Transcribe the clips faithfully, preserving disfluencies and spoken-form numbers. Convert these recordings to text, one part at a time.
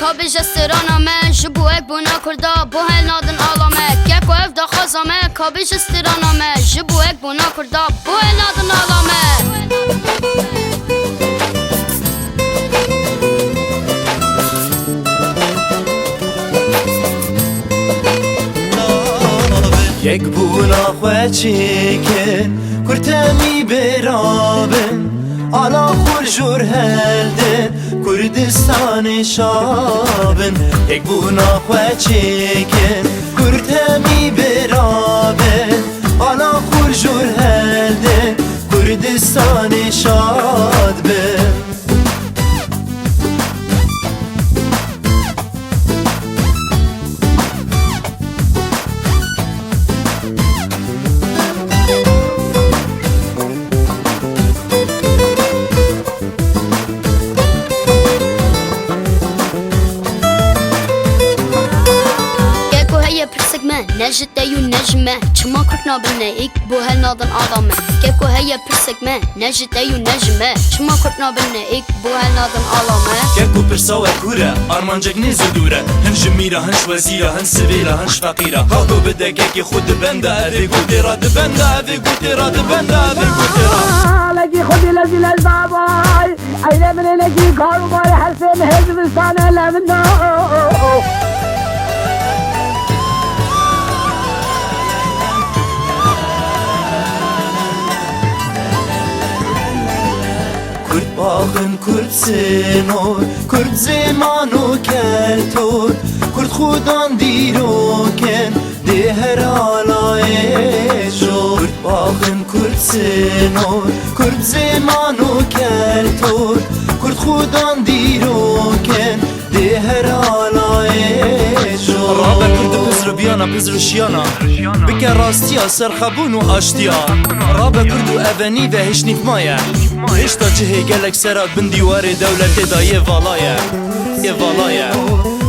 Ka bêje strana me, ji bo ek bona Kurda, bo hel nadin ala me. Keko ev daxwaza me, ka bêje strana me, ji bo ek bona Kurda, bo hel nadin ala me. Yekbûna xwe çêkin, Kurd hemî bêra bin, ala xwe jor heldin, Kurdistanê şa bin. Yekbûna xwe çêkin, Kurd hemî bêra bin, ala xwe jor heldin, Kurdistanê şad bin. Keko heye pirsek me, ne ji te û ne ji me, çima Kurd nabin neyîk, bo hel nadin ala me. Keko heye pirsek me, ne ji te û ne ji me, çima Kurd nabin neyîk, bo hel nadin ala me. Keko pirsa we kûr e, armancek nêz û dûr e. Hin ji mîra, hin ji wezîra, hin sivîla, hin ji feqîra. Ka ku bide kekê xwe di benda, evê gotê ra di benda, evê gotê ra di benda, evê gotê ra. Lekî xwedî lezî lez babay. Eyle min ênekî kar û barê hersê min hêz zivistanê levin da. Kurd baxin, Kurd sênor, Kurd zêman û keltor, Kurd xudan dîrokin, dê her alayê jor. Kurd baxin, Kurd sênor, Kurd zêman û keltor, Kurd xudan dîrokin, dê her alayê jor. Rabe Kurd û pizr û biyana, pizr û şiyana, bike rastiya, serxebûn û aştiya. Rabe Kurd û evenî ve hişnîv maye. Hêşta cihê gelek sera bin dîwarê dewletê de yê vala ye. Yê vala ye.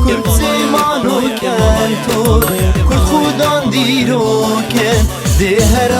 Kurd zêman û keltor, Kurd xudan dîrokin, dê her